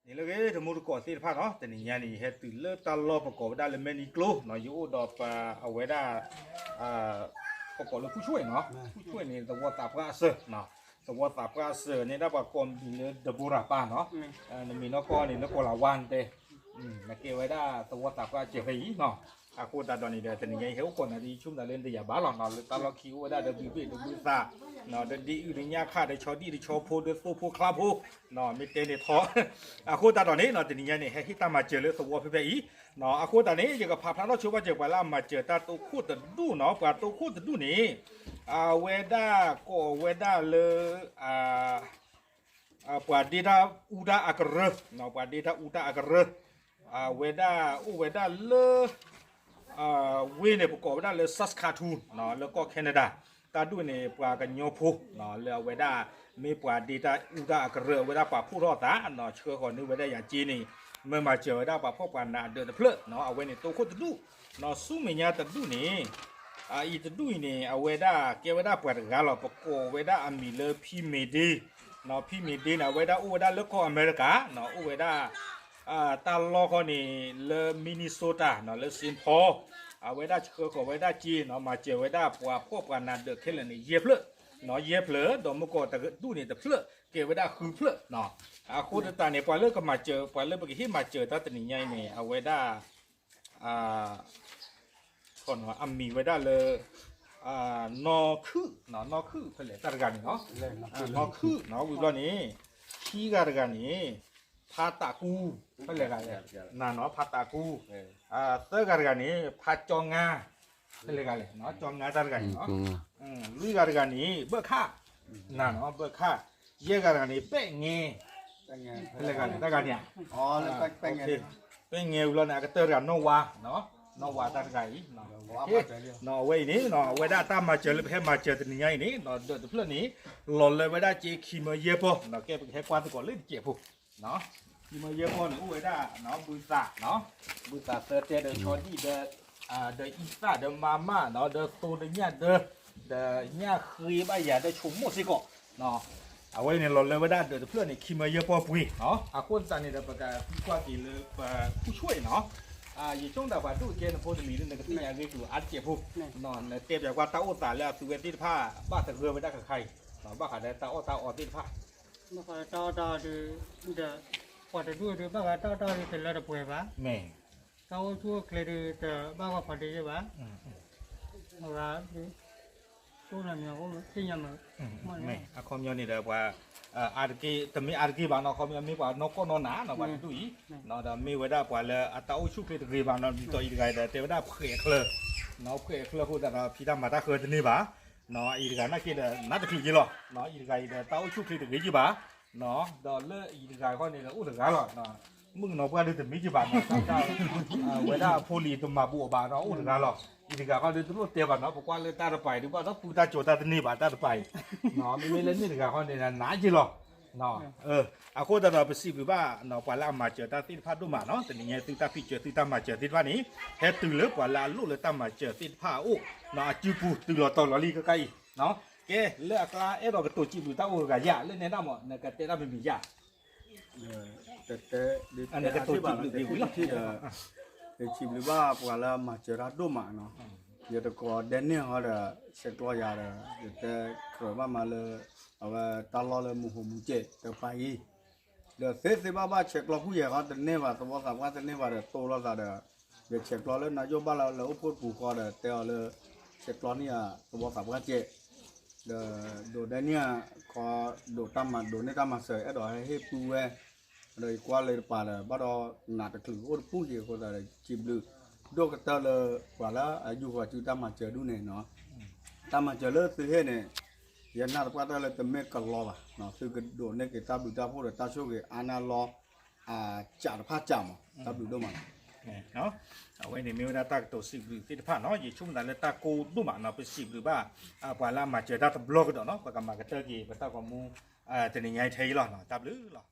န့ၣ်လၢဂ့ၤ တမူတကိးသ့ၣ်တဖၣ်နီၤ, တနံၤညါန့ၣ် ဟဲတုၤလၢတၢ်လီၢ်ပကိးဝဲဒၣ်လၢမဲၣ်နံကျိနီၤ, ယအိၣ်ဒီးပအဝဲဒၣ် ပကိးလၢဖူဆွဲနီၤ, ဖူဆွဲန့ၣ် သဝီသးပှၢ်အစၢၤ, သဝီသးပှၢ်အစၢၤန့ၣ်ဒၣ်ပှၤကိးမံၤလၢဒဘိရၤပၢ်နီၤ, နမ့ၢ်နီၢ်ကီၢ်န့ၣ်လၢကီၢ်လၤဝါတဲ, နကဲဝဲဒၣ်သဝီသးပှၢ်စၢၤဖဲအံၤနီၤ, အဃိသတးဒီးန့ၣ်ဒီး တနံၤညါအံၤဟဲအိၣ်ကိးနၤဒီး ယဆိကမိၣ်လၢနတယာ်ဘၣ်လီၤနီၤ, လၢတၢ်လီၢ်ခံအိၣ်ဝဲဒၣ်ဒီးဘုဘ့ၣ်ဒီးဘုသး, ဒီးဒ့အုၣ်ဒီးညၣ်ခၣ်ဒီးဆီဒံၣ်ဒီးဆီဖိဒီးသိဖိချါဖိ, မ့ၢ်တဲန့ၣ်ထီ အဃိသတးဒီးန့ၣ်နီၤ တနံၤညါန့ၣ် ဟဲဟ့ၣ်တၢ်မၤစၢၤလၢသဝီဖဲဖဲအံၤ, အဃိသတးန့ၣ် ယကဖးဖျါထီၣ်ဆိပာ်စၢၤပှၤလၢအမၤစၢၤတၢ်တိခိၣ်တဒူၣ်နီၤ, ပှၤတိခိၣ်တဒူၣ်န့ၣ် အဝဲဒၣ်ကိးဝဲဒၣ်လၢ ပှၤဒ့တၢ်အူတၢ်အကရၢ, ပှၤဒ့တၢ်အူတၢ်အကရၢ, အဝဲဒၣ်အိၣ်ဝဲဒၣ်လၢ ဝ့ၢ်န့ၣ် ပကိးဝဲဒၣ်လၢ Saskatoon လၢကီၢ် Canada, တၢ်ဒူၣ်န့ၣ် ပှၤကညီဖိ လၢအဝဲဒၣ် မ့ၢ်ပှၤဒ့တၢ်အူတၢ်အကရၢ အဝဲဒၣ်ပာ်ဖှိၣ်ထီၣ်အသး ဆှၢဃီၤန့ၢ်ဝဲဒၣ်ယၤက့န့ၣ် မၢမၤစၢၤဝဲဒၣ်ပှၤဖှီၣ်ပှၤနးဒၢးတဖျၢၣ်, အဝဲန့ၣ်တိခိၣ်တဒူၣ်, ဆူမဲာ်ညါတဒူၣ်န့ၣ် အအံၤတဒူၣ်အံၤန့ၣ် အဝဲဒၣ်ကဲဝဲဒၣ်ပှၤတဂၤလီၤ, ပကိးဝဲဒၣ်အမံၤလၢ ဖံမ့ၤဒ့, ဖံမ့ၤဒ့န့ၣ် အဝဲဒၣ်အိၣ်ဝဲဒၣ်လၢကီၢ်အမဲရကၤ, အိၣ်ဝဲဒၣ် တၢ်လီၢ်ဃီန့ၣ် လၢ Minnesota နီၤ, လၢ Saint Paul, အဝဲဒၣ်ဆှၢဃီၤဝဲဒၣ်က့နီၤ, မၤစၢၤဝဲဒၣ်ပှၤဖှီၣ်ပှၤနးဒၢးခဲလၢာ်န့ၣ် ယဲၢ်ဖျၢၣ်, ယဲၢ်ဖျၢၣ်, ဒီးမုၢ်ကီၢ်တဒူၣ်န့ၣ်တဖျၢၣ်, ကဲဝဲဒၣ်ဃုဖျၢၣ်နီၤ. အဃိသတးန့ၣ် ပှၤလၢကမၤစၢၤ, ပှၤလၢပကဟ့ၣ်မၤစၢၤတၢ်တနံၤညါအံၤန့ၣ် အဝဲဒၣ် အမံၤဝဲဒၣ်လၢ နီၢ်ခုၣ်, နီၢ်ခုၣ်ဖဲလဲၣ်တၢ်တဂၤန့ၣ်နီၤ, နီၢ်ခုၣ်နီၤ, ဝံၤဘျီန့ၣ် ခံဂၤတဂၤန့ၣ် ဖါတးကူ, ဖဲလဲၣ်ဂၤလဲၣ်, နၤနီၤ, ဖါတးကူ, သၢဂၤတဂၤန့ၣ် ဖါကၠီငါ, ဖဲလဲၣ်ဂၤလဲၣ်, ကၠီငါတၢ်တဂၤန့ၣ်နီၤ, လွံၢ်ဂၤတဂၤန့ၣ် ဘၢၣ်ခၣ်, နၤနီၤ, ဘၢၣ်ခၣ်, ယဲၢ်ဂၤတဂၤန့ၣ် ပဲၣ်ငဲ, ဖဲလဲၣ်ဂၤလဲၣ်, တၢ်ဂၤန့ၣ်ဧါ ပဲၣ်ငဲဝံၤလီၤန့ၣ် အကတၢၢ်တဂၤနီၢ်ဝါ, နီၢ်ဝါတၢ်တဂၤအံၤ, အဝဲအံၤန့ၣ် အဝဲဒၣ်တၢ်မၤစၢၤလၢပဟဲမၤစၢၤတနံၤညါအံၤန့ၣ် ဒၢးတဖျၢၣ်န့ၣ် လီၤလၢဝဲဒၣ်က့ခံမၢယဲၢ်ပီၢ်, ကဲပကဟဲကွၢ်သကိးလၢတစဲးဖိ, ခံမၢယဲၢ်ပီၢ်န့ၣ် အိၣ်ဝဲဒၣ် ဘုသး, ဘုသးသၢတဲဒီးဆီဒံၣ်ဒီး ဒီးအံသၣ်ဒီးမါမၣ်နီၤ, ဒီးသိဒီးညၣ်ဒၢ, ဒီးညၣ်ဃ့ဘၣ်ယၤဒီးဆိမိၣ်စ့ၢ်ကီး, အဝဲန့ၣ်လီၤလၢဝဲဒၣ်ဒၢးတဖျၢၣ်န့ၣ် ခံမၢယဲၢ်ပီၢ်ပှ့ၤ, အဃိသတးန့ၣ်ဒီး ပကသံကွၢ်က့ၤလၢပဖူဆွဲနီၤ, ယဆိကမိၣ်ဒၣ်ပှၤဒိၣ်ကဲနဖိတမံၤလၢနကသ့ၣ်ညါဂ့ၤကျိၤအါတစဲးဖိ, နတဲပၠးကွၢ်တၢ်အိၣ်သးလၢအသုဝဲသ့ၣ်တဖၣ် ဘၣ်သဂၢၢ်ဝဲဒၣ်ခါခါအံၤ, ဘၣ်ဃးဒီးတၢ်အီၣ်တၢ်အီသ့ၣ်တဖၣ် ဘၣ်ဃးဒီးတၢ်အီၣ်တၢ်အီဒီး ပှၤတဒူၣ်ဒီး ဘၣ်ဃးတၢ်အီၣ်တၢ်အီဒီး တလၢတပှဲၤဘၣ်, မ့ၢ် တၢ်အိၣ်ဆူၣ်အိၣ်ချ့ဒီး တဘၣ်ဂီၢ်ဖးဒိၣ်ယဲၢ်ဘၣ်, အဂၤ တိၢ်နမံၤအိၣ်သ့ၣ်ညါမး, မ့ၢ် အခီပညီန့ၣ်ဒီး ပှၤ အါတက့ၢ် တမ့ၢ်အါတက့ၢ်ဘၣ်နီၤ, အခီပညီမ့ၢ်ပှၤနီၢ်ကီၢ်နီၢ်နၤနီၤ, ပှၤတဒူၣ်အံၤ, ဒီးမ့ၢ်ဝဲဒၣ်ပှၤလၢအတၢ်အိၣ်ဆူၣ်ချ့တဂ့ၤဘၣ်နီၤ, ဒ်သိးအံၤတဂၤအံၤဒီး တဲဝဲဒၣ်ဖှဲးအချၢ, ဖှဲးအချၢအဃိသတးဒီး ဖံးတၢ်မၤတၢ်ဃၢတန့ၢ်ဘၣ်, အံၤတဂၤနာ်က့ဒီး နးတချုးယဲၢ်လီၤ, အံၤတဂၤအံၤဒီး တၢ်အိၣ်ဆူၣ်ချ့တဂ့ၤယဲၢ်ဘၣ်, ဒီးလၢအံၤတဂၤဃီန့ၣ်ဒီး အိၣ်တဂၤလီၤ, မုၣ်ကနီၤပှၢ်ဒုးတမံၤယဲၢ်ဘၣ်နီၤ, ဝဲဒၣ်အဖိလံၤတမၤဘူးအီၤဘၣ်နီၤ, အိၣ်တဂၤလီၤ, အံၤတဂၤဃီဒီး တလိၣ်တဲဘၣ်နီၤ, ပကွၢ်လၢတၢ်တပၤအံၤဒုး ဘၣ်ဒီးပုၢ်တၢ်ကၠိၤတၢ်တန့ၢ်ဘၣ်တၢ်တပၤအံၤ, မ့မ့ၢ်လၢန့ၣ်တဂၤဃီန့ၣ် နးယဲၢ်လီၤ အဃိသတးဒီး ပစံးဘျုးဘၣ် ပှၤလၢအမၤစၢၤတၢ်သ့ၣ်တဖၣ်ဒိၣ်မးနီၤ, တနံၤညါသုတၢ်ဖံးစၢၤသုတၢ်မၤစၢၤသ့ၣ်တဖၣ်န့ၣ် ဟဲတုၤလၢပှၤလၢအလိၣ်လၢတၢ်မၤစၢၤသ့ၣ်တဖၣ်အအိၣ်နီၤ, အစုပူၤတုၤလီၤတီၤလီၤလံခဲခါအံၤ, ကဲ လၢအကျါအဲၣ်ဒိးကတိၤစံးဘျုးတၢ်အိၣ်တဂၤယၤ လၢနဲဒၣ်မး နကတဲတၢ်မံၤမံၤယၤ တတဲ နကတိၤစံးဘျုးက့ၤဝံၤလီၤ, ယစံးဘျုးဘၣ်ပှၤလၢအမၤစၢၤတၢ်ဒိၣ်မးနီၤ, ယတကိးဒဲန့ၢ်ဟီဒီး ဆဲးကျိးယၤဒီး ယတဲကြၢးဘၣ်မးလၢ အဝဲတၢ်လီၢ်လၢမူဟူးမူးစဲးတပၤအံၤ, ဒီးသ့သ့ဘၣ်ဘၣ်ဆဲးကျိးဖုၣ်ယဲၢ်ဃီတန့ၢ်ဘၣ် သဝီသးပှၢ်တန့ၢ်ဘၣ်ဒီး တိၢ်လိာ်သးဒီး ယဆဲးကျိးလၢနၤယိၣ်ဘၣ်လၢအိၣ်ဖှိၣ်တပူၤဃီဒီး တဲအီၤလၢ ဆဲးကျိးန့ၢ်ယၤသဝီသးပှၢ်စဲး ဒီးဒိးဒဲန့ၢ်ခီ ဒိးတၢ်မၤ ဒိးန့ၢ်တၢ်မၤစၢၤ အဲၣ်ဒိးဟဲဟ့ၣ်ပုၢ်ဝဲ, ဒီးယကွၢ်လၢတပၤဒီး ဘၣ်ဒီးနးတချုးအိၣ်တပူၤက့ၤအဃိသတးဒီး စံးဘျုးဒိၣ်ကတၢၢ်လၢ ပှၤလၢအယူၢ်ဃီၤစုတၢ်မၤစၢၤဒ်န့ၣ်နီၤ, တၢ်မၤစၢၤလၢသုဟ့ၣ်န့ၣ် ယနာ်သပှၢ်တၢၢ်လၢတမ့ၢ်ကလီဘၣ်, သုကဒိးန့ၢ်က့ၤတၢ်ဘျုးတၢ်ဖှိၣ်ဒီးတၢ်ဆိၣ်ဂ့ၤအါန့ၢ်အလီၢ် အစးတဖၣ်စးမး တၢ်ဘျုးဒိၣ်မးလီၤ. အဝဲန့ၣ်မ့ၢ်ဝဲဒၣ်တၢ်ကတိၤစံးဘျုးသ့ၣ်တဖၣ်နီၤ, ယဆိကမိၣ်သးလၢတၢ်ကိၢ်ဒိၣ်မးနီၤ, ပစံးဘျုးဘၣ် ပှၤလၢအမၤစၢၤတၢ်တဘျီကဒီးနီၤ, ပကမၤကတၢၢ်က့ၤ ပတၢ်ဂီၤမူ တနံၤညါအံၤထဲအံၤလီၤ, တၢ်ဘျုးလီၤ.